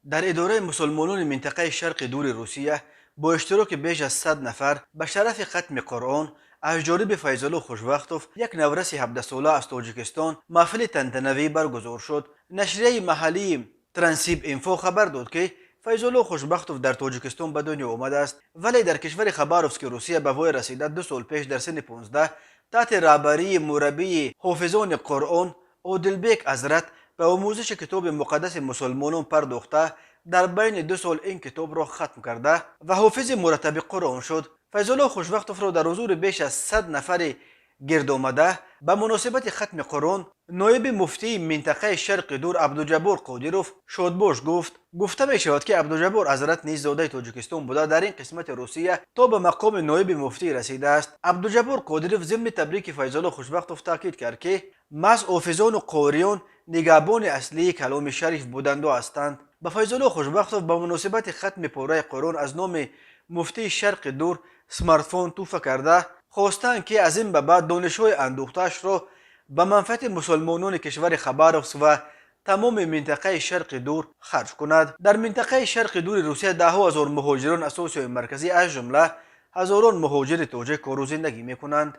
Дар идораи мусулмонони минтақаи Шарқи Дури Русия бо иштироки беш аз 100 нафар ба шарафи хатми Қуръон аз ҷониби Файзулло Хушвақтов, як навраси 17сола аз Тоҷикистон, маҳфили тантанавӣ баргузор шуд. Нашрияи маҳаллии Транссиб Инфо хабар дод, ки Файзулло Хушбахтов дар Тоҷикистон ба дунё омадааст, вале дар кишвари Хабаровски Русия ба воя расида, 2 сол пеш дар синни 15 таҳти раҳбарии мураббии ҳофизони Қуръон Одилбек Азрат ба омӯзиши китоби муқаддаси мусулмонон пардохта, дар байни 2 сол ин китобро хатм карда ва ҳофизи мураттаби Қуръон шуд. Файзулло Хушвақтовро дар ҳузури беш аз 100 нафари гирдомада ба муносибати хатми Қуръон ноиби муфтии минтақаи Шарқи Дур Абдуҷаббор Қодиров шодбош гуфт. Гуфта мешавад, ки Абдуҷаббор Азрат низ зодаи Тоҷикистон буда, дар ин қисмати Русия то ба мақоми ноиби муфтӣ расидааст. Абдуҷаббор Қодиров зимни табрики Файзулло Хушбахтов таъкид кард, ки маҳз ҳофизону қориён нигаҳбони аслии каломи шариф буданду ҳастанд. Ба Файзулло Хушбахтов ба муносибати хатми пораи Қуръон аз номи муфтии Шарқи Дур смартфон тӯҳфа карда, хостанд, ки аз ин ба баъд донишҳои андӯхтаашро ба манфиати мусулмонони кишвари Хабаровск ва тамоми минтақаи Шарқи Дур харҷ кунад. Дар минтақаи Шарқи Дури Русия даҳҳо ҳазор муҳоҷирон аз Осиёи Марказӣ, аз ҷумла ҳазорон муҳоҷири тоҷик, кору зиндагӣ мекунанд.